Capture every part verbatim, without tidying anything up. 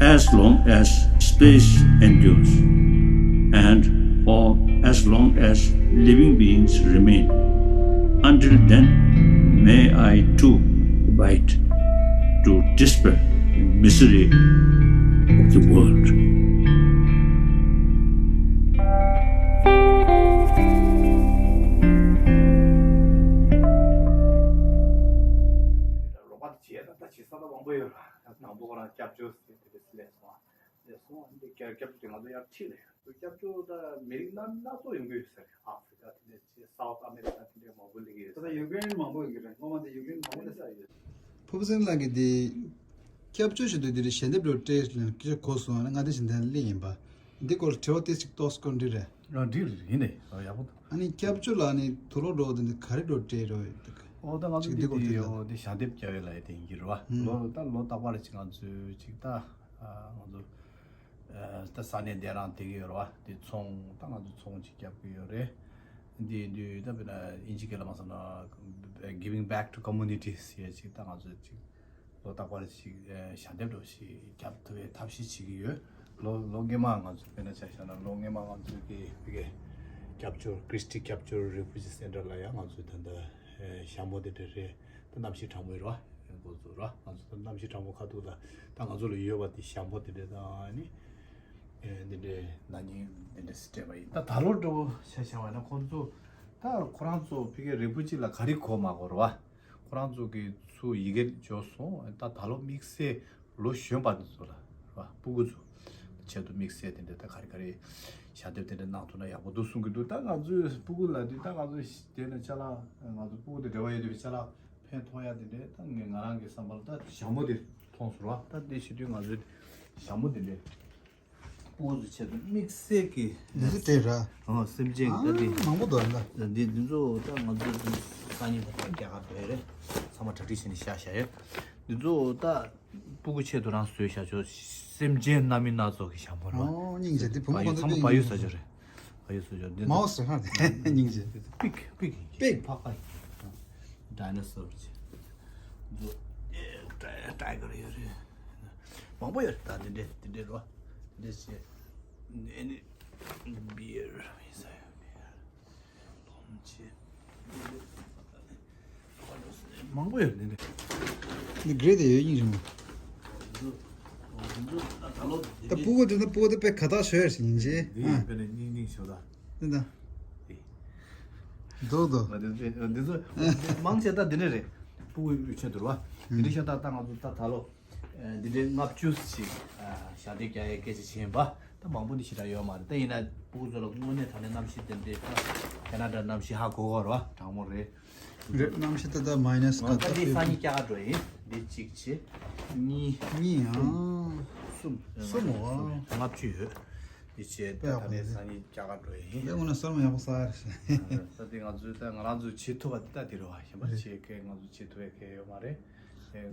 as long as space endures, and for as long as living beings remain. Until then, may I too abide to dispel the misery of the world. རོགས་པ་དེ་བྱས་ད་ལྟ་བྱེད་ས་ད་མང་པོ་ཡོད་ར། དང་པོ་ཁོ་རང་སྐྱབས་བཅོལ་ཟེར་དེ་འདྲ་སླེབས་སོང་། སླེབས་སོང་། འདི་སྐྱབས་སྐྱབས་བཅོལ་དེ་ང་ཚོ་ཡར་ཁྲིད་ལ་ཡོད། སྐྱབས་བཅོལ་ད་མི་རིགས་སྣ་སྣ་ཚོགས་ཡོང་གི་ཡོད་ས་རེད། ཨ་ཧྥི་རི་ཀ་དེ་འདྲ་བྱས། སའུ་ཐི་ཨ་མེ་རི་ཀ་དེ་འདྲ་མང་པོ་སླེབས་ཀྱི་ཡོད་ས་རེད། ད་ལྟ་ཡུ་ཀེ་རེན་མང་པོ་ཡོང་གི་རེད། སྔོན་མ་དེ་ཡུ་ཀེ་རེན་མང་པོ་སླེབས་ས་ཡོད། ཕུར་བུ་སེང་ལགས་ཀྱིས་འདི་སྐྱབས་བཅོལ་ཞུ་དུས་འདི་རེད། ཞལ་འདེབས་འདྲ་སྤྲད་ལ་སྐད་ཆ་གོ་སོང་ན། ང་དེ་བཞིན་དེ་སླེབས་ཡིན་པ། འདི་སྐོར་དྲི་བ་ཏོག་ཙམ་ཅིག་གཏོང་དགོས་འདྲ་རེད། རང་འགྲིག་རེད། ཡིན་ནས་ཡག་པོ་འདུག་ཨ་ནི་སྐྱབས་བཅོལ་ལ་ནི་དུག་ལོག་འགྲོ་བ་དེ་འདི་ག་རེ་འགྲོ་སྤྲད་རོགས་ཡོད་འདུག་ཨོ་ད་ང་ཚོ་ཅིག་འདི་འདི་སྐོར་དེ་དེ་ལ། ཨོ་དེ་ཞལ་འདེབས་རྒྱག་ཡས་ལ་ཡ་དེ་ཡིན་གྱི་རེད་བ། ཧུམ། ལོ་ད་ལོ་རྟག་པར་ཅིག་ང་ཚོས་ཅིག་ད་ང་ཚོ་ད་ས་གནས་འདི་རང་བསྡད་ཀྱི་ཡོད་རེད་བ། དེ་ཚོང་ད་ང་ཚོ་ཚོང་ཅིག་རྒྱག་གི་ཡོད་རེད། འདི་འདི་ད་དཔེར་ན་ཨིན་ཇི་སྐད་ལ་མ་སོང་ན་giving back to community ཟེར་ཡས་ཅིག་ད་ང་ཚོ་ཅིག་ལོ་རྟག་པར་ཞིག་ཨེ་ཞལ་འདེབས་འདྲ་ཞིག་རྒྱབ་ཐུབ་པའི་ཐབས་ཤེས་བྱེད་ཀྱི་ཡོད། ལོ་ལོ་སྔོན་མ་ང་ཚོ་དཔེར་ན་ཆ་བཞག་ན་ལོ་སྔོན་མ་ང་ཚོའི་གི་ཕ་གི་སྐྱབས་བཅོལ་Christian སྐྱབས་བཅོལ་Refugee Center ལ་ཡང་ང་ཚོས་ད་ལྟ་ཨེ་ཞྭ་མོ་དེ་འདྲ་རེད། ད་གནམ་གཤིས་གྲང་མོ་ཡོད་རེད་བ། འགོ་ཚུགས་རེད་བ། ང་ཚོ་ད་གནམ་གཤིས་གྲང་མོ་ཁ་ཐུག་ལ་ད་ང་ཚོ་ལ་ཡོད་པ་དེ་ཞྭ་མོ་དེ་འདྲ་དང་ཨ་ནི་ཨེ་འདི་འདྲའི་ན་ནིང་འདི་འདྲ་སྤྲད་པ་ཡིན། ད་ད་ལོ་འདྲ་བོ་ཆ་བཞག་པ་ན་ཁོང་ཚོ་ད་ཁོ་རང་ཚོ་ཕ་གི་Refugee ལ་ག་རེ་གོ་མ་གོ་རེད་བ། ཁོ་རང་ཚོ་གི་ཚུར་ཡི་གེ་འབྱོར་སོང་། ད་ད་ལོ་དམིགས་བསལ་ལོ་གཞོན་པ་འདི་ཚོ་ལ་རེད་བ། སྤུ་གུ་ཚོ་ཆེད་དུ་དམིགས་བསལ་དེ་འདྲ་ད་ག་རེ་ག་རེ་ཞལ་འདེབས་དེ་འདྲ་གནང་ཐུབ་ན་ཡག་པོ་འདུག་གསུང་གི་འདུག་ད་ང་ཚོའི་སྤུ་གུ་ལ་འདི་ད་ང་ཚོ་དེ་ནས་ཅ་ལག་ང་ཚོ་སྤུ་གུ་དེ་འབྲེལ་བ་ཡོད་དུས་ཅ་ལག་ཕན་ཐོགས་ཡ་དེ་འདྲ་ད་ངས་ང་རང་གི་བསམ་པ་ལ་ད་ཞྭ་མོ་དེ་མཐོང་སོང་རེད་བ། ད་དེ་བྱེད་དུས་ང་ཚོའི་ཞྭ་མོ་དེ་འདྲ། སྤུ་གུ་ཚོའི་ཆེད་དུ་དམིགས་བསལ་གྱི་འདི་ཚོ་སྤྲད་ར། ཨོ་སེམས་ཅན་ད་དེ་ཨ་མང་པོ་འདུག་ཨ། འདི་འདི་ཚོ་ད་ང་ཚོ་འདི་སང་ཉིན་ད་ལྟ་རྒྱ་གར་འགྲོ་ཡ་རེད། ཚང་མ་གྲ་སྒྲིག་བྱས་ནས་བཞག་བཞག་ཡོད། འདི་ཚོ་ད་སྤུ་གུ་ཆེད་དུ་རང་བཟོས་བཞག་ཆོག་སེམས་ཅན་སྣ་མིན་སྣ་ཚོགས་ཀྱི་ཞྭ་མོ་རེད་བ། ཨོ་སྙིང་རྗེ། འདི་བུ་མོ་ཁོང་ཚོ་ཚང་མ་བལ་ཡུལ་ས་ཆ་རེད། བལ་ཡུལ་ས་ཆ་འདི་ཚོ་མའོ་སི་ཧ་སྙིང་རྗེ། པིག་པིག་པིག་ཕག་པ་ཡིན། ཌའི་ནོ་སོར་ཅིག་འདི་ཚོ་ཊའི་ཊའི་གར་ཡོད་རེད། མང་པོ་ཡོད་རེད། ད་འདི་འདྲས་འདི་འདྲས་རོ། འདི་འདྲས་བྱས། ཨ་ནི་བི་ཡར་ཡིན་ས་ཡོད། བི་ཡར་ལོངས་སྤྱོད། མང་པོ་ཡོད་འདི་འདྲས། འདི་གྲས་དེ་ཡོད་སྙིང་རྗེ་མོ། འདི་ཚོ་འདི་ཚོ་ད་ད་ལོ་འདི་ད་འདྲས། སྤུ་གུ་དེ་ད་སྤུ་གུ་དེ་དཔེ་དགའ་ཐག་ཆོད་ཡ་ཞིག་ཡིན་ཅེ། འདི་ཡིན་པས་ན་སྙིང་སྙིང་ཞོ་ད། འདི་ད། འདི། འདུག་འདུག་ང་འདི་འདི་འདི་ཚོ་མང་ཆེ་ད་འདི་འདྲས་རེད། སྤུ་གུ་ཡོད་ཆེད་དུ་རེད་བ། འདི་འདྲས་ཤ་སྟག་ད་ང་ཚོ་ད་ད་ལོ། ཨ་འདི་འདྲའི་ལྔ་བཅུ་ཞིག་ཨ་ཞལ་འདེབས་རྒྱག་ཡའི་སྐད་ཆ་བྱས་ཡིན་པ། ད་མང་པོ་འདི་ཞེ་དྲག་ཡོད་མ་རེད། ད་ཡིན་ན་སྤུ་གུ་ཚོ་ལ་དངོས་གནས་དྲང་གནས་གནམ་གཤིས་དེ་འདྲའི་ད་ཁེ་ན་ཌ་གནམ་གཤིས་ཧ་གོ་གོ་རེད་བ། གྲང་མོ་རེད། རེད། གནམ་གཤིས་ད་ལྟ་མའི་ནས་ག་ད་ད་འདི་སང་ཉིན་རྒྱ་གར་འགྲོ་ཡིན། འདི་གཅིག་བྱས། གཉིས། གཉིས་ཨང་། གསུམ། གསུམ་འོ། ལྔ་བཅུ་ཡོད། འདི་བྱས་ད་དཔེ་ཡག་པོ་ད་ནས་རེད། སང་ཉིན་རྒྱ་གར་འགྲོ་ཡིན། ལས་དངོས་གནས་གསར་མ་ཡག་པོ་ཟ་ཡ་རེད། ད་འདི་ང་ཚོས་ད་ང་རང་ཚོས་བྱེད་ཐུབ་པ་འདི་ད་འདི་རེད་བ། གཞན་པ་རེད། བྱེད་མཁན་ང་ཚོ་བྱེད་ཐུབ་ཡ་གང་ཡང་ཡོད་མ་རེད།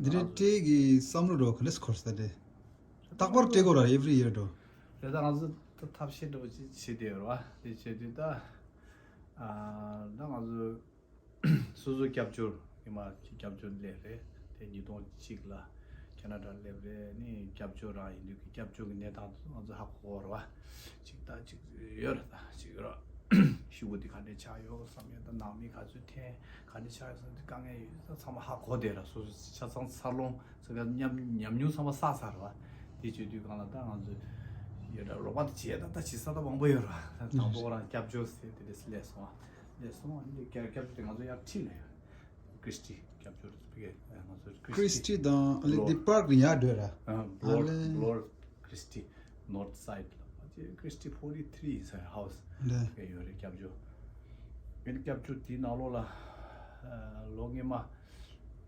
འདི་འདྲའི་སྤྲད་ཀྱི་བསམ་བློ་འགྲོ་ག་འདྲས་འཁོར་ས་རེད། རྟག་པར་སྤྲད་དགོས་ར་every year འགྲོ། རེད། ད་ང་ཚོ་ད་ཐབས་ཤེས་འདྲ་བོ་ཅིག་བྱེད་བསྡད་ཡོད་རེད་བ། དེ་བྱེད་དུས་ད་ཨ་ད་ང་ཚོ་སོ་སོ་སྐྱབས་བཅོལ་ཉི་མ་སྐྱབས་བཅོལ་སླེབས་རེད། དེ་ཉིས་སྟོང་གཅིག་ལ་ཁེ་ན་ཌ་སླེབས་རེད། ནི་སྐྱབས་བཅོལ་རང་ཡིན་དུས་ཀྱི་སྐྱབས་བཅོལ་གྱི་གནས་སྟངས་ང་ཚོ་ཧ་གོ་གོ་རེད་བ། ཅིག་ད་ཅིག་ཡོད་རེད། ད་ཅིག་ཡོད་རེད། ཤོག་བུ་འདི་ག་འདྲས་ཆགས་ཡོད་བསམ་ཡོད། ད་ནང་མི་ག་ཚོད་འཐེན་ག་འདྲས་ཆགས་ཡོད་བསམ་དེ་དཀའ་ངལ་ཡོད། ད་ཚང་མ་ཧ་གོ་བསྡད་ར། སོ་སོ་ཆ་ཚང་འཚར་ལོངས་ཚ་ག་ཉམས་ཉམས་མྱོང་ཚང་མ་བསགས་ཚར་བ། དེ་བྱེད་དུས་སྒང་ལ་ད་ང་ཚོ་ཡོད་ར། རོགས་པ་དེ་བྱས་ད་ད་བྱེད་ས་ད་མང་པོ་ཡོད་ར། དང་པོ་ཁོ་རང་སྐྱབས་བཅོལ་ཟེར་དེ་འདྲས་སླེབས་སོང་བ། སླེབས་སོང་བ། ཨ་ནི་སྐྱབས་སྐྱབས་བཅོལ་དེ་ང་ཚོ་ཡར་ཁྲིད་ལ་ཡོད། ཀྲིས་ཏི་སྐྱབས་བཅོལ་ཕ་གི་ང་ཚོ་ཀྲིས་ཏི་དང་ཨ་ལེ་འདི་པར་ཀི་ཡར་སྡོད་ར། ཨ་ལེ་ལོར་ཀྲིས་ཏི་ནོར་ཐི་སའིཌ་ལ་ཕ་གི་ཀྲིས་ཏི་ཕོར་ཊི་ཐི་རི་ཟེར་ཧའུ་སི་ལ་ཕ་གི་ཡོད་རེད། སྐྱབས་བཅོལ། ཨ་ནི་སྐྱབས་བཅོལ་དེའི་ནང་ལོགས་ལ་ལོ་སྔོན་མ་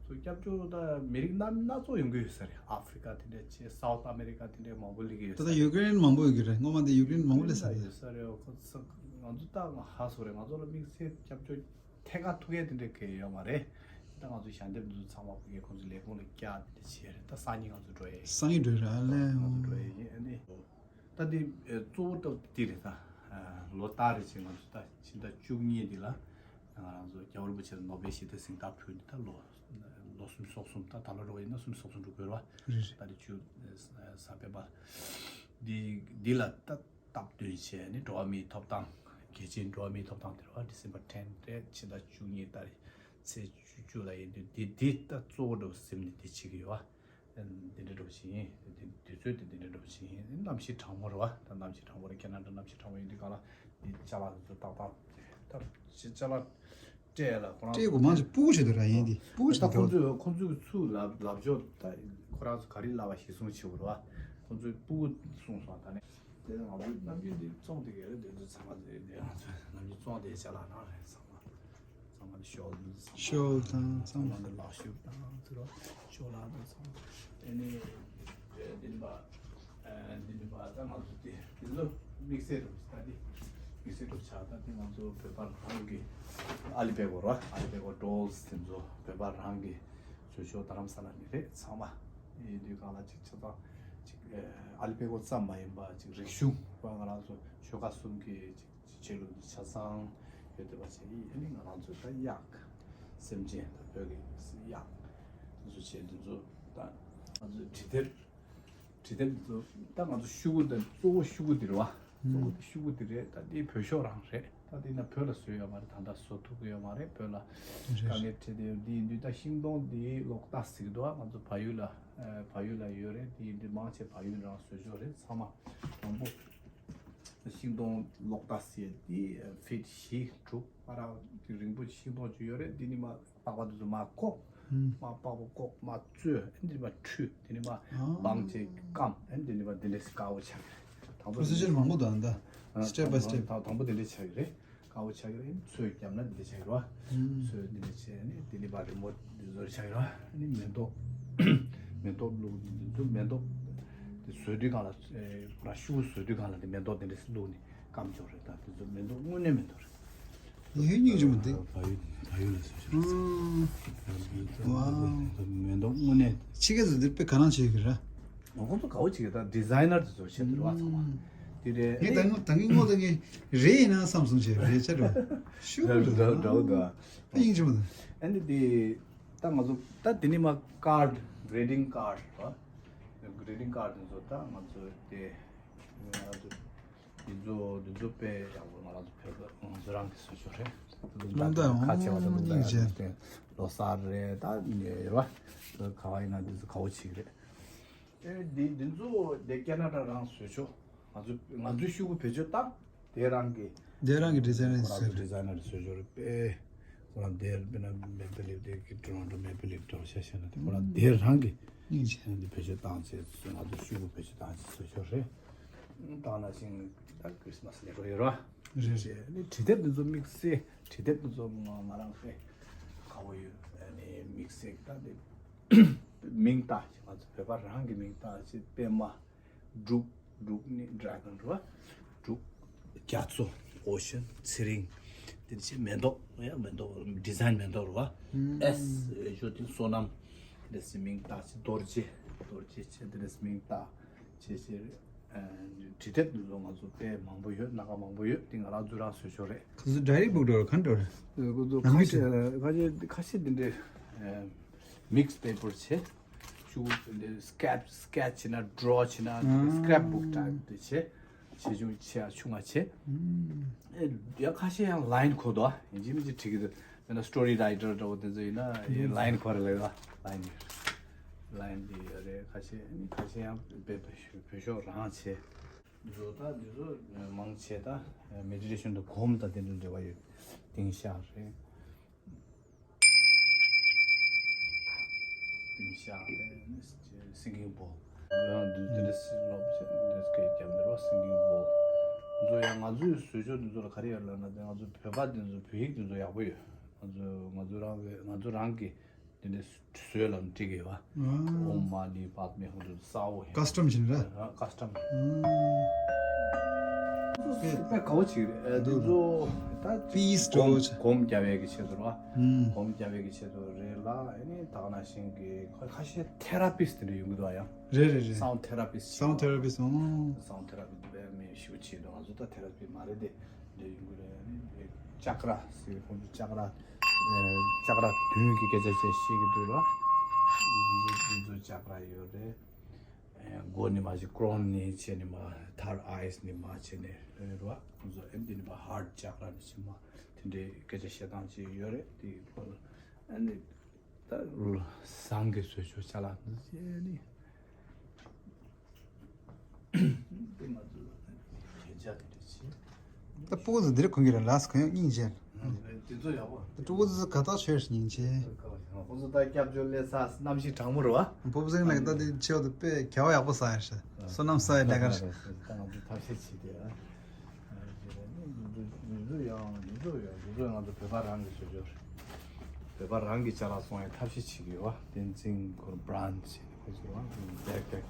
ཚོ་སྐྱབས་བཅོལ་ད་མི་རིགས་སྣ་སྣ་ཚོགས་ཡོང་གི་ཡོད་ས་རེད། ཨ་ཧྥི་རི་ཀ་དེ་འདྲ་བྱས། སའུ་ཐི་ཨ་མེ་རི་ཀ་དེ་འདྲ་མང་པོ་སླེབས་ཀྱི་ཡོད་ད་ས་ལྟ་རེད། ཡུ་ཀེ་རེན་མང་པོ་ཡོད་ཀྱི་རེད། སྔོན་མ་དེ་ཡུ་ཀེ་རེན་མང་པོ་སླེབས་ས་རེད། ཡོད་ས་རེད། ཁོ་ཚོ་ང་ཚོ་ད་ཧ་སོ་རེད། ང་ཚོ་ལ་དམིགས་བསལ་སྐྱབས་བཅོལ་ཐད་ཀར་ཐུག་ཡས་དེ་འདྲ་གང་ཡང་ཡོད་མ་རེད། ད་ང་ཚོ་ཞལ་འདེབས་འདི་ཚོ་ཚང་མ་ཕ་གིར་ཁོང་ཚོ་ལས་ཁུངས་ལ་བསྐྱལ་དེ་འདྲ་བྱས་རེད། ད་སང་ཉིན་ང་ཚོ་འགྲོ་ཡས་ཡིན། སང་ཉིན་འགྲོ་ར་ལེ། ང་ཚོ་འགྲོ་ཡས་ཡིན། ཨ་ནི་ད་འདི་གཙོ་བོ་ད་འདི་རེད། ད་ལོ་ལྟར་རེ་བཞིན་ང་ཚོ་ད་ཕྱི་ཟླ་བཅུ་གཉིས་འདི་ལ་ང་རང་ཚོ་རྒྱལ་བ་རིན་པོ་ཆེར་ནོ་བེལ་ཞི་བདེ་གཟེངས་རྟགས་ཕུལ་ནས་ད་ལོ་ ལོ་སུམ་ཅུ་སོ་གསུམ། ད་ད་ལོ་འགྲོ་བ་ཡིན་ན་སུམ་ཅུ་སོ་གསུམ་འགྲོ་དགོས་རེད་བ། རེད་རེད། ད་རེས་ཆུ་ས་པེ་པར་འདི་འདི་ལ་ད་སྟབས་བསྟུན་བྱས་ནས་འགྲོ་བ་མིའི་ཐོབ་ཐང་། གལ་ཆེན་འགྲོ་བ་མིའི་ཐོབ་ཐང་དེ་རེད་བ། December ten རེད། ཕྱི་ཟླ་བཅུ་གཉིས་ཏ་རིག་ཚེས་བཅུ་བཅུ་ལ་ཡིན་དུས་འདི་འདི་ད་གཙོ་བོ་འགྲོ་ཟིན་ནས་འདི་བྱེད་ཀྱི་ཡོད་བ། འདི་འདྲ་འགྲོ་བཞིན་ཡིན། འདི་དུས་ཚོད་དེ་འདི་འདྲ་འགྲོ་བཞིན་ཡིན། གནམ་གཤིས་གྲང་མོ་རེད་བ། ད་གནམ་གཤིས་གྲང་མོ་རེད། ཁེ་ན་ཌ་གནམ་གཤིས་གྲང་མོ་ཡིན་དུས་ག་ལ་འདི་ཅ་ལག་འདི་ཚོ་ཏག་ཏག་ད་ཅ་ལག་སྤྲད་ལ་ཁོ་རང་སྤྲད་དགོས་མང་ཆེ་སྤུ་གུ་ཞིག་ཏུ་ར་ཡིན་ཏེ་སྤུ་གུ་ཞིག་ད་ཁོ་ཏུ་ཚོས་ཁོ་ཚོས་ཚུར་ལབ་ལབ་ཕྱོགས་ད་ཁོ་རང་ཚོ་ག་རེ་ལབ་པ་ཞིག་གསུང་བྱེད་དགོས་རེད་བ། ཁོ་ཚོས་སྤུ་གུ་གསུངས་སོང་། ད་ནི་དེ་ང་ཚོའི་ནམ་རྒྱུན་འདི་བཙོང་དེ་ག་རེ་དེ་ཚོ་ཚང་མ་དེ་དེ་ང་ཚོས་ནམ་རྒྱུན་བཙོང་དེ་ཅ་ལག་རང་རེད། ཚང་མ་ཚང་མ་ཤོལ་དང་ཚང་མ་ཤོལ་དང་ཚང་མ་ཚང་མ་ལག་ཤུབས་དང་ཚུར་ཤོ་ལག་དང་ཚང་མ། ཨ་ནི་འདི་ནི་མ་འདི་ནི་མ་ད་ང་ཚོ་དེ་དེ་ཚོ་དམིགས་བསལ་རུ་ད་དེ་དམིགས་བསལ་རུ་ཆགས། ད་དེ་ང་ཚོ་བོད་པ་རང་གི་ཨ་ལི་པད་གོ་ར་ཨ་ལི་པད་གོ་ཌོལ་སི་དེ་ཚོ་བོད་པ་རང་གི་བཟོ་ཆོག་རྡ་རམ་ས་ལ་ནི་རེད། ཚང་མ་ཡིན་དུས་གང་ལ་ཅིག་ཆ་ཚང་ཅིག་ཨ་ལི་པད་གོ་ཙམ་མ་ཡིན་པ་ཅིག་རིག་གཞུང་བ་ང་རང་ཚོ་ཆོལ་ཁ་གསུམ་གི་ཅིག་ཆོས་ལུགས་འདི་ཆ་ཚང་ཡོད་བསྡད་པ་བྱས་ཡིན། ཨ་ནི་ང་རང་ཚོ་ད་གཡག་སེམས་ཅན་ད་བོད་ཀྱི་གཡག་འདི་ཚོ་བྱས་འདི་ཚོ་ད་ང་ཚོའི་འབྲི་དེབ་འབྲི་དེབ་འདི་ཚོ་ད་ང་ཚོ་ཤུ་གུ་ད་གཙོ་བོ་ཤུ་གུ་འདི་རེད་བ། གཙོ་བོ་འདི་ཤུ་གུ་འདི་རེད། ད་འདི་བོད་ཤོག་རང་རེད། ད་འདི་ན་བོད་ལ་བཟོས་ཡོད་མ་རེད། ད་ལྟ་བཟོ་ཐུབ་ཀྱི་ཡོད་མ་རེད། བོད་ལ་དཀའ་ངལ་འཕྲད་བསྡད་ཡོད། འདི་ཡིན་དུས་ད་ཤིང་སྡོང་འདི་ལོག་ལྟ་ཟེར་གྱི་འདུག་ང་ཚོ་བལ་ཡུལ་ལ་བལ་ཡུལ་ལ་ཡོད་རེད། འདི་ཡིན་དུས་མང་ཆེ་བལ་ཡུལ་རང་བཟོ་ཆོག་རེད། ཚང་མ་དང་པོ། ཤིང་སྡོང་ལོག་ལྟ་ཟེར་དེ་ཕིཊ་བཞི་དྲུག་བར་དུ་རིང་པོ་ཤིང་སྡོང་ཅིག་ཡོད་རེད། དེ་ནི་མ་པགས་པ་དེ་ཚོ་མ་བཀོག་ཨུམ། མ་པགས་པ་བཀོག་མ་བཙོས། དེ་ནི་མ་འཁྲུད། དེ་ནི་མ་ཨ། སྦང་བྱས་སྐམ། དེ་ནི་མ་དེ་འདྲས་དཀར་པོ་ཆགས་ཀྱི་རེད། དང་པོ་པོ་རོ་སི་ཇར་མང་པོ་འདུག་ཨ། ད་ཨ། སི་ཊེབ་བྷའི་སི་ཊེབ། དང་དང་པོ་དེ་འདྲས་ཆགས་ཀྱི་རེད། དཀར་པོ་ཆགས་ཀྱི་རེད། ཚོས་བརྒྱབ་ན་འདི་འདྲ་ཆགས་ཀྱི་རེད་བ། ཚོས་འདི་འདྲ་བྱས་ནས་དེ་ནི་བ་རི་མོ་འདི་ཚོར་ཆགས་ཀྱི་རེད་བ། ཨ་ནི་མེ་ཏོག་མེ་ཏོག་བླུགས་འདི་ཚོ་མེ་ཏོག་དེ་བཟོས་དུས་སྒང་ལ་ཁོ་རང་ཤུ་གུ་བཟོས་དུས་སྒང་ལ་དེ་མེ་ཏོག་དེ་འདྲ་བླུགས་ནས་སྐམ་ཆོག་རེད། ད་དེ་ཚོ་མེ་ཏོག་དངོས་གནས་མེ་ཏོག་རེད། ཡིན་སྙིང་རྗེ་མོ་འདུག་བལ་ཡུལ་བལ་ཡུལ་ལ་བཟོས་ཤག་ཨང་། བལ་ཡུལ་ལ་བཟོས་ཤག་ཝའོ། མེ་ཏོག་དངོས་གནས། ཕྱི་རྒྱལ་ཚོ་འདིར་དཔེ་ག་རང་བྱེད་ཀྱི་རེད། ང་ཁོང་ཚོ་དགའ་བོ་བྱེད་ཀྱི། ད་ཌི་ཛའི་ནར་དེ་ཚོ་བྱེད་འདུག་བ། ཚང་མ་དེ་རེད། ངས་ད་ངོ་ད་ངས་ངོ་ད་ངས་རེད་ཡིན་ན་བསམ་སོང་བྱས་རེད་ཆ་རེད། ཤུ་གུ་འདྲ་འདྲ་འདྲ་བོ་འདུག་དཔེ་སྙིང་རྗེ་མོ་འདུག་ཨ་ནི་དེ་ད་ང་ཚོ་ད་དེ་ནི་མ་ཀར་ཌི་གི་རི་ཊིང་ཀར་ཌི་བ། གི་རི་ཊིང་ཀར་ཌི་དེ་ཚོ་ད་ང་ཚོ་དེ་ང་ཚོ། འདི་ཚོ་འདི་ཚོ་དཔེ་ཡག་པོ། ང་རང་ཚོ་བོད་པ་ང་ཚོ་རང་གི་བཟོ་ཆོག་རེད། རླུང་རྟ་ཁ་ཆེ་བ་དང་རླུང་རྟ་ལོ་གསར་རེད། ད་ཡོད་པ་ག་བ་ཡིན་ན་འདི་ཚོ་ག་བོ་ཆིག་རེད། ཨེ་འདི་འདི་ཚོ་དེ་ཁེ་ན་ཌ་རང་བཟོ་ཆོག་ང་ཚོ་ང་ཚོའི་ཤུ་གུ་བེད་སྤྱོད་བཏང་། དེ་རང་གི་དེ་རང་གི་ཌི་ཛའི་ནར་ཁོ་རང་ཚོ་ཌི་ཛའི་ནར་བཟོ་ཆོག་རེད་པས། ཁོ་རང་དེར་དཔེར་ན་མེ་པལ་ལིབ་དེ་གི་ཊོ་རོན་ཊོ་མེ་པལ་ལིབ་འདྲ་བོ་ཤ་ཤ་ན་དེ་ཁོ་རང་དེ་རང་གི་སྙིང་རྗེ། འདི་བེད་སྤྱོད་བཏང་བྱས་ང་ཚོ་ཤུ་གུ་བེད་སྤྱོད་བཏང་བྱས་བཟོ་ཆོག་རེད། ད་ནང་བཞིན་ད་ཁྲི་སི་མ་སི་ལེ་རོ་ཡོད་ར། རེད་རེད། ནི་འབྲི་དེབ་འདི་ཚོ་དམིགས་བསལ་འབྲི་དེབ་འདི་ཚོ་ང་ང་རང་དཔེ་དགའ་བོ་ཡོད། ནི་དམིགས་བསལ་ད་དེ་མིང་བཏགས་ང་ཚོ་བོད་པ་རང་གི་མིང་བཏགས་བྱས་པད་མ། འབྲུག་འབྲུག་ནི་ཌེ་གོན་རེད་བ། འབྲུག་རྒྱ་མཚོ། ཨོ་ཤན། ཚེ་རིང་། དེ་ནི་ཆེ་མེ་ཏོག་ཡ་མེ་ཏོག་ཌི་ཛའིན་མེ་ཏོག་རེད་བ། ཨེས་འོས་ཤོག་དེ་བསོད་ནམས། དེ་ནས་མིང་བཏགས་ཆེ་རྡོ་རྗེ། རྡོ་རྗེ་ཆེ་དེ་ནས་མིང་བཏགས་ཆེ་ཆེ། འབྲི་དེབ་འདི་ཚོ་ང་ཚོ་དཔེ་མང་པོ་ཡོད། སྣ་ཁ་མང་པོ་ཡོད། དེ་ང་རང་ཚོ་རང་བཟོས་ཆོག་རེད། ཁོ་ཚོ་ཌའི་རི་བུག་འདྲ་བ་ག་འདྲ་རེད། ཁོ་ཚོ་ནམ་ཁ་རྒྱུན་ཤས་ཁ་ཤས་ཁ་ཤས་འདི་འདྲའི་མིག་སི་པེ་པར་བྱས། ཤུ་གུ་སི་ཀེ་ཆི་ན་ཌོ་ཆི་ན་སི་ཀེ་རེབ་བུག་ཊའིབ་དེ་བྱས། ཆེ་ཆུང་ཆེ་ཆུང་ང་བྱས། ཨེ་ཡ་ཁ་ཤས་ཡང་ལའིན་འཁོར་འདུག་ཨ་ཡིན་གཅིག་མིན་གཅིག་བྲིས་ཀྱི་འདུག་དཔེར་ན་སི་ཊོ་རི་རའི་ཊར་འདྲ་བོ་དེ་ཚོ་ཡིན་ན་ཡང་ལའིན་འཁོར་ལ་ཡོད་ཨ། ལའིན་ལའིན་དེ་ཡོད་རེད། ཁ་ཤས་ཁ་ཤས་ཡང་བོད་བོད་ཤོག་རང་བྱས། འདི་ཚོ་ད་འདི་ཚོ་མང་ཆེ་ད་མེ་ཌི་ཊེ་ཤན་དང་སྒོམ་དང་དེ་འདྲ་འབྲེལ་བ་ཡོད། ཏིང་ཤག་རེད། ཏིང་ཤག་རེད། སིང་གིང་བོལ། ཡང་འདི་འདི་འདྲ་སི་ལོབ་ཅེ་འདི་སྐད་རྒྱབ་འདི་རོ་སིང་གིང་བོལ། འདི་ཚོ་ཡང་ང་ཚོའི་བཟོ་བཅོས་འདི་ཚོ་ལ་ག་རེ་ཡོད་ལབ་ན་དེ་ང་ཚོ་བོད་པ་འདི་ཚོ་བོད་ཡིག་འདི་ཚོ་ཡག་པོ་ཡོད། ང་ཚོ་ང་ཚོ་རང་གི་ང་ཚོ་རང་གི་དེ་འདྲའི་བཟོས་ལ་འགྲིག་གི་ཡོད་པ། ཨོཾ་མ་ཎི་པདྨེ་ཧཱུྃ་དེ་གསལ་པོ་ཡིན། ཀ་སི་ཊམ་བྱས་ནས་ར། ཀ་སི་ཊམ། ཨུམ། དཔེ་དགའ་པོ་ཅིག་རེད། དེ་ཚོ་ད་པི་སི་འདྲ་པོ་སྒོམ་ཆགས། སྒོམ་རྒྱག་པའི་གི་ཆེད་དུ་ར། ཨུམ། སྒོམ་རྒྱག་པའི་གི་ཆེད་དུ་རེད་ལ། ཨ་ནི་ད་ག་ནང་བཞིན་གི་ཁ་ཁ་ཤས་ཐེ་ར་པིསི་དེ་འདྲ་ཡོང་གི་འདུག་ཡ། རེད་རེད་རེད། སའུན་ཌི་ཐེ་ར་པིསི། སའུན་ཌི་ཐེ་ར་པིསི། ཨོ། སའུན་ཌི་ཐེ་ར་པིསི་དཔེ་མི་ཞུ་ཆེད་དུ་ང་ཚོ་ད་ཐེ་ར་པིསི་མ་རེད་དེ། འདྲ་ཡོང་གི་རེད། ཨ་ནི་ཅཀ་ར་ཟེར་ཁོང་ཚོ་ཅཀ་ར། ཨེ་ཅཀ་ར་བདུན་གྱི་སྐད་ཆ་བཤད་བཤད་ཀྱི་འདུག་ལ། འདི་ཚོ་ཆག་ར་ཡོད་རེད། མགོ་ནས་མར་བྱས་ཀོ་རོན་ནས་བྱས་ནས་མར་ཐར་ཨའི་ནས་མར་བྱས་ནས་རེད་བ། ཁོང་ཚོ་ཨེ་འདི་ནས་མར་ཧར་ཊི་ཆག་ར་ནས་བྱས་མར་དེ་འདྲའི་སྐད་ཆ་བཤད་སྟངས་ཅིག་ཡོད་རེད། དེ་ཁོ་ཨ་ནི་ད་བཟང་གི་བཟོས་ཆོག་ཅ་ལག་འདི་བྱས་ནས། ད་སྤུ་གུ་ཚོ་འདིར་གོན་གྱི་རེད་ལགས། གོན་ཡག་སྙིང་རྗེ། དེ་ཚོ་ཡག་པོ། ད་སྤུ་གུ་ཚོ་དགའ་ཐག་ཆོད་སྙིང་རྗེ། ཁོང་ཚོ་ད་སྐྱབས་བཅོལ་སླེབས་ས་གནམ་གཤིས་གྲང་མོ་རེད་བ། བུ་བུ་སེང་ལགས་ད་དེ་ཆེ་བ་དུ་དཔེ་ག་བ་ཡག་པོ་ཟ་ཡ་རེད། བསོད་ནམས་ཟ་ཡ་ལས་ཀ་རེད། ད་ང་ཚོ་ཐབས་ཤེས་བྱེད་དེ། ཨ་ནི་ཡུལ་ཚོ་ཡང་ཡུལ་ཚོ་ཡང་ཡུལ་ཚོ་ང་ཚོ་བོད་པ་རང་གི་བཟོ་བཅོས་རེད། བོད་པ་རང་གི་ཅ་ལག་བཙོང་ཡའི་ཐབས་ཤེས་བྱེད་ཀྱི་ཡོད་བ། བསྟན་འཛིན་ཁོར་བྷ་རན་ཌི་བྱས་ནས་ཁོ་ཚོ་རང་གི་བྷེག་ཕེག་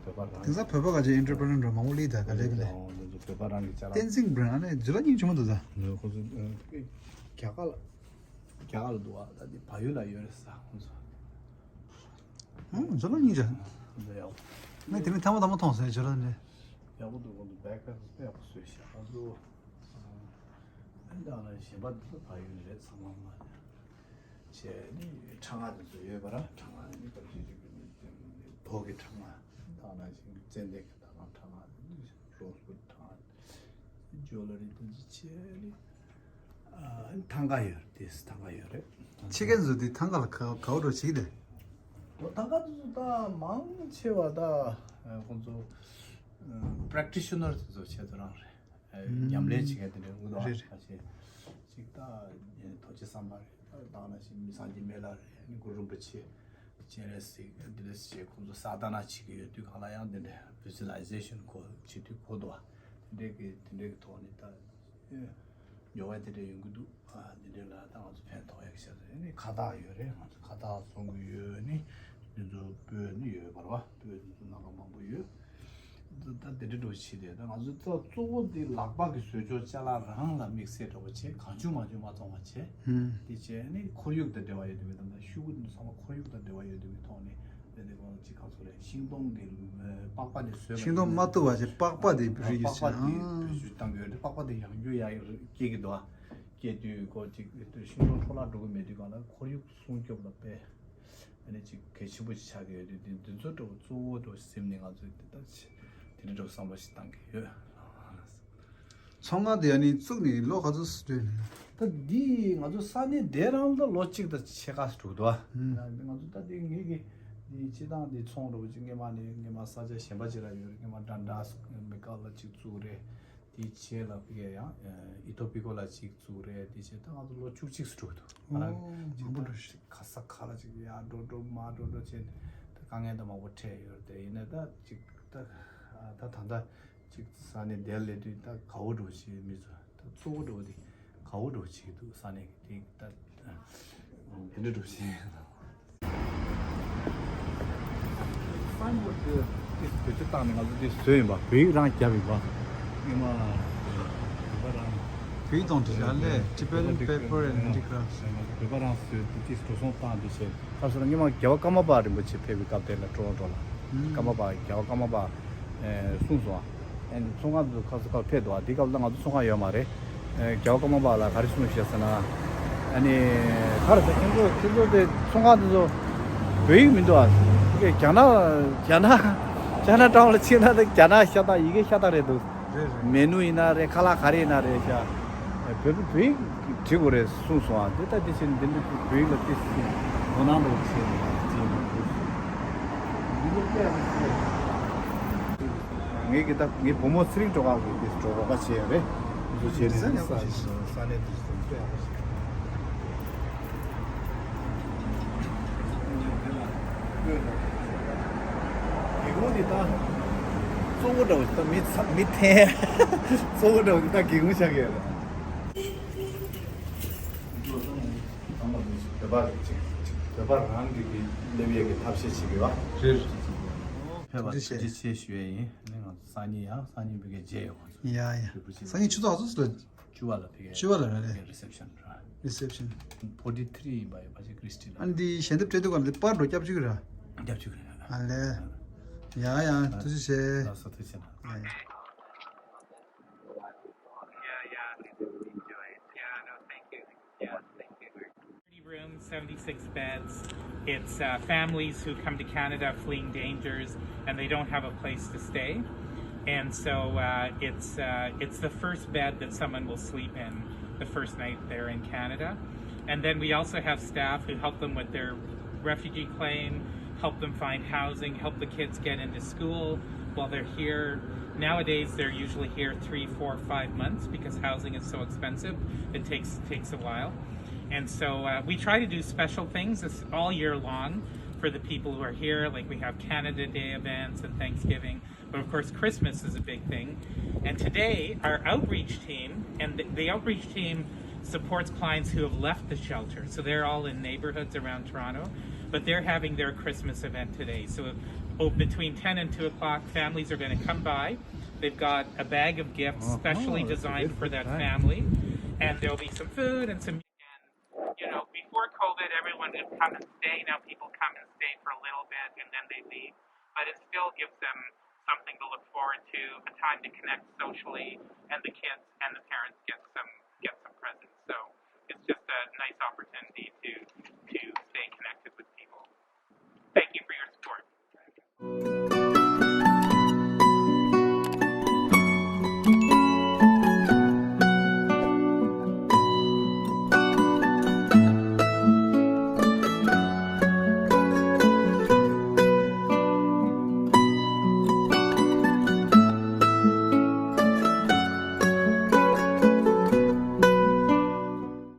བོད་པ་རང་གི། དེང་སང་བོད་པ་ག་ཚོད་ཨེན་ཊར་པི་རི་ནར་འདྲ་མང་པོ་སླེབས་ད་ག་ལེ་ག་ལེ། འདི་ཚོ་བོད་པ་རང་གི་ཅ་ལག་བསྟན་འཛིན་བྷ་རན་ཌི་ཨ་ནི་འཛུལ་ལ་སྙིང་རྗེ་མོ་འདུག་ད། ཁོ་ཚོ་རྒྱ་གར་ལ་རྒྱ་གར་ལ་འདུག་བ། ད་འདི་བལ་ཡུལ་ལ་ཡོད་རེད་ས་ཁོ་ཚོ། ཨང་འཛུལ་ལ་སྙིང་རྗེ། འདི་ཡག་པོ། ངས་དེ་རིང་ཐེངས་མ་དང་པོ་མཐོང་སོང་འཛུལ་ལ་འདི། ཡག་པོ་འདུག་ཁོ་ཚོ་བྷེག་ཕེག་དཔེ་ཡག་པོ་བཟོས་ཤག་ཁོ་ཚོ། ཨ་ནི་ད་ལྟ་གཞན་པ་འདི་ཚོ་བལ་ཡུལ་རེད་ཚང་མ་མ་རེད། བྱས་ནས་ཁྲ་ང་དེ་ཚོ་ཡོད་པ་ར། ཁྲ་ང་ནི་ཕལ་ཆེར་ཅིག་བོད་ཀྱི་ཁྲ་ང་དང་ནང་བཞིན་ཙན་དན་གྱི་ད་གང་ཁྲ་ང་དེ་ནི་རོ་སི་བུཌ་ཁྲ་ང་ཇུ་ལ་རི་དེ་ཚོ་བྱས་ནས་ཨ་ཐང་ག་ཡོད་རེད། དེ་ཐང་ག་ཡོད་རེད། ཕྱི་རྒྱལ་ཚོ་དེ་ཐང་ག་ལ་ག་ག་བ་འགྲོ་བྱེད་ཀྱི་དེ། ཐང་ག་དེ་ཚོ་ད་མང་ཆེ་བ་ད་ཁོང་ཚོ་པྲེག་ཊི་ཤི་ནར་དེ་ཚོ་བྱས་ཚོ་རང་རེད། ཉམས་ལེན་བྱེད་མཁན་དེ་འདྲ་འུ་དོ་རེད་རེད། ཁ་ཤས་ཅིག་ད་རྡོ་རྗེ་སམ་བྷ་རེད། ད་ད་ནང་བཞིན་མི་སངས་རྒྱས་སྨན་བླ་རེད། ཨ་ནི་གུ་རུ་རིན་པོ་ཆེ་སྤྱན་རས་གཟིགས་འདི་འདྲ་བྱས་ཁོང་ཚོ་ས་དྷ་ན་བྱེད་ཀྱི་ཡོད་དུས་གང་ལ་ཡང་འདི་འདྲ་བི་ཛུ་ལའི་ཟེ་ཤན་གོ་བྱེད་དུས་གོ་འདུག་བ། དེ་འདྲའི་གི་དེ་འདྲའི་གི་ཐོག་ནས་ད་ཉོ་བ་དེ་འདྲ་ཡོང་གི་འདུག་ཨ་འདི་འདྲའི་ལ་ད་ང་ཚོ་ཕན་ཐོགས་ཡག་ཤ་ཚ་ཨ་ནི་ཁ་བཏགས་ཡོད་རེད། ང་ཚོ་ཁ་བཏགས་བཙོང་གི་ཡོད་ནི། འདི་ཚོ་སྤོས་ནི་ཡོད་པ་རེད་བ། སྤོས་འདི་ཚོ་སྣ་ཁ་མང་པོ་ཡོད། འདི་ད་དེ་འདྲ་འགྲོ་བྱེད་དེ་ད་ང་ཚོ་ད་གཙོ་བོ་འདི་ལག་པ་གི་བཟོ་བཅོས་ཅ་ལག་རང་ལ་དམིགས་བསལ་འགྲོ་བ་བྱེད། གང་བྱུང་མང་བྱུང་མ་བཙོང་བ་བྱེད། ཧུམ། དེ་བྱས་ནི་ཁོར་ཡུག་དང་འབྲེལ་བ་ཡོད་དུས་མེད་དམ། ད་ཤུ་གུ་འདི་ཚང་མ་ཁོར་ཡུག་དང་འབྲེལ་བ་ཡོད་དུས་མེད་ཐོག་ནས་དེ་འདི་གོང་ཅི་གང་ཚོ་རེད། ཤིང་སྡོང་གི་པགས་པ་ནས་བཟོས་པ་ཤིང་སྡོང་མ་བཏུབ་པ་བྱས་པགས་པ་དེ་རིགས་པགས་པ་ཡོད་དེ་ཨ། བེད་སྤྱོད་བཏང་གི་ཡོད་རེད། པགས་པ་དེ་ཡང་རྒྱུ་ཡ་སྐྱེ་གི་འདུག་ཨ། སྐྱེ་དུས་ཁོ་ཅིག་ཤིང་སྡོང་འཕྲོ་བརླག་འགྲོ་གི་མེད་དུས་གང་ལ་ཁོར་ཡུག་སྲུང་སྐྱོབ་ལ་དཔེ། ཨ་ནི་ཅིག་གལ་ཆེན་པོ་ཞིག་ཆགས་ཀྱི་ཡོད་དུས་འདི་འདི་ཚོ་འགྲོ་གཙོ་བོ་འགྲོ་སེམས་ནས་ང་ཚོས་འདི་ལྟར་བྱེད་དེ་འདྲ་འགྲོ་བསམ་པ་ཞིག་བཏང་གི་ཡོད། ཚོང་ཁང་དེ་ཨ་ནི་བཙུགས་ནས་ལོ་ག་ཚོད་སུ་སྤྲོད་ནས། ད་འདི་ང་ཚོ་ས་གནས་དེ་རང་ད་ལོ་གཅིག་དང་ཕྱེད་ཀ་སུ་འགྲོ་གི་འདུག་ཨ། ང་ཚོ་ད་དེ་ངེད་ཀྱི་འདི་སྤྱི་བཏང་འདི་ཚོང་འགྲོ་བ་ཅིག་སྔས་མ་ནས་སྔས་མ་ས་ཆ་གཞན་པ་ཅིག་ལ་ཡོད་རེད། སྔས་མ་འདྲ་འདྲ་སུ་མི་ཀ་ལ་ཅིག་བཙུགས་རེད། དེའི་རྗེས་ལ་ཕ་གིར་ཡང་ཨི་ཐོ་པི་ཀོ་ལ་གཅིག་བཙུགས་རེད། དེའི་རྗེས་ད་ང་ཚོ་ལོ་བཅུ་གཅིག་སུ་འགྲོ་གི་འདུག་ང་རང་ཨོ་གཅིག་མང་པོ་ད་འགྲོ་ཤག་གཅིག་ག་ས་ག་ལ་གཅིག་ཡར་འགྲོ་འགྲོ་མར་འགྲོ་འགྲོ་བྱས་ད་དཀའ་ངལ་ད་མང་པོ་འཕྲད་ཡོད་རེད། དེ་ཡིན་ན་ད་གཅིག་ད་ད་ད་ད་གཅིག་ས་གནས་དེར་སླེབས་དུས་ད་དགའ་བོ་འགྲོ་བྱེད་མི་ཚོ་ད་གཙོ་བོ་འགྲོ་དེ་དགའ་བོ་འགྲོ་བྱེད་ཀྱི་འདུག་ས་གནས་ཀྱི་དེ་ད་དེ་འདྲ་འགྲོ་བྱེད། སའིན་བོཌ་དེ་དེ་བེད་སྤྱོད་བཏང་ནས་ང་ཚོ་དེ་བཟོས་ཡིན་པ། བོད་ཡིག་རང་བརྒྱབ་ཡིན་པ། སྔོན་མ་བོད་པ་རང་། བོད་ཡིག་དང་འབྲེལ་ཡ་ལས་Tibetan paper and handicrafts། བོད་པ་རང་བཟོས་དེ་དེ་འགྲོ་སོང་བཏང་དེ་བྱས། ཁ་སང་སྔོན་མ་རྒྱལ་བ་ཀརྨ་པ་རིན་པོ་ཆེ་ཕེབས་པའི་སྐབས་དེ་ལ་ཊོ་རོན་ཊོ་ལ་ཀརྨ་པ་རྒྱལ་བ་ཀརྨ་པ་གསུངས་སོང་། ཨ་ནི་ཚོང་ཁང་དུ་ཁ་སང་ཁ་ཕེབས་འདུག་ཨ། དེ་སྐབས་ལ་ང་ཚོ་ཚོང་ཁང་ཡོད་མ་རེད། རྒྱལ་བ་ཀརྨ་པ་ལ་ག་རེ་གསུངས་ཤག་ཟེར་ན། ཨ་ནི་ག་རེ་ཟེར། ཁྱེད་ཚོ་ཁྱེད་ཚོ་དེ་ཚོང་ཁང་དེ་ཚོ་བོད་ཡིག་མི་འདུག་ཨ། རྒྱ་ནག་རྒྱ་ནག་ཅའི་ན་ཊའུན་ལ་ཕྱིན་ན་ད་རྒྱ་ནག་ཤ་སྟག་ཡི་གེ་ཤ་སྟག་རེད་འདུག་རེད་རེད། མེ་ནུ་ཡིན་ན་རེད། ཁ་ལག་ག་རེ་ཡིན་ན་རེད་ཤག་བོད་བོད་ཡིག་བྲིས་དགོས་རེད་གསུངས་སོང་ཨ། དེ་ལྟ་དེ་བྱས་ནས་འདི་འདྲ་བོད་ཡིག་ལ་ཏོག་ཙམ་དོ་སྣང་འདྲ་བོ་བྱས་ནས་ཅིག་འདི་ཚོ་སྐད་རེད་ཟེར། ངེད་ཀྱི་ད་ངའི་བུ་མོ་ཚེ་རིང་སྒྲོལ་དཀར་གྱིས་འདི་འགྲོ་རོགས་པ་བྱས་ཡོད་རེད། འདི་ཚོ་བྱས་ནས་ས་ས་གནས་འདི་ཚོ་དཔེ་ཡག་པོ་བྱས། སྒེའུ་ཁུང་འདི་ད་གཙོ་བོ་འདྲ་བོ་ད་མི་ཚ་མི་འཐེན། གཙོ་བོ་འདྲ་བོ་འདི་ད་སྒེའུ་ཁུང་ཆགས་ཀྱི་ཡོད་རེད། བོད་པ་རང་གི་གི་སླེབས་ཡས་ཀྱི་ཐབས་ཤེས་བྱེད་དགོས་པ། རེད། ཕེབས་པ་ཐུགས་རྗེ་ཆེ་ཞུ་ཡས་ཡིན། ཨ་ནི་ང་ཚོ་སང་ཉིན་ཡང་སང་ཉིན་ཕ་གིར་མཇལ་ཡོང་། ཡ་ཡ། སང་ཉིན་ཆུ་ཚོད་ག་ཚོད་ལ། བཅུ་པ་ལ་ཕ་གིར། བཅུ་པ་ལ་རེད། རེ་སེབ་ཤན་ར། རེ་སེབ་ཤན། ཕོར་ཊི་ཐི་རི་ཡིན་པ་ཡོད་པ་ཅིག་ཀྲིས་ཊི་ལ། ཨ་ནི་འདི་ཞལ་འདེབས་སྤྲད་དུས་ག་ལ་འདི་པར་འགྲོ་སྐྱབས་བཅོལ་གི་ར། སྐྱབས་བཅོལ་གི་ར། ཨ་ལས། ཡ་ཡ་ཐུགས་རྗེ་ཆེ། ལགས་སོ་ཐུགས་རྗེ་གནང་། ཡ་ཡ། Yeah, yeah, they didn't enjoy it. Yeah, no, thank you. Yeah, thank you. Pretty rooms. seventy-six beds. It's uh, families who come to Canada fleeing dangers and they don't have a place to stay. And so uh, it's uh, it's the first bed that someone will sleep in the first night they're in Canada. And then we also have staff who help them with their refugee claim, help them find housing, help the kids get into school while they're here. Nowadays, they're usually here three, four, five months because housing is so expensive. It takes takes a while. And so uh, we try to do special things all year long for the people who are here. Like we have Canada Day events and Thanksgiving. But of course, Christmas is a big thing. And today, our outreach team, and the, the outreach team supports clients who have left the shelter. So they're all in neighborhoods around Toronto, but they're having their Christmas event today. So oh, between ten and two o'clock, families are going to come by. They've got a bag of gifts specially designed for that family. And there'll be some food and some. You know, before COVID, everyone would come and stay. Now people come and stay for a little bit and then they leave. But it still gives them something to look forward to, a time to connect socially, and the kids and the parents get some get some presents. So it's just a nice opportunity.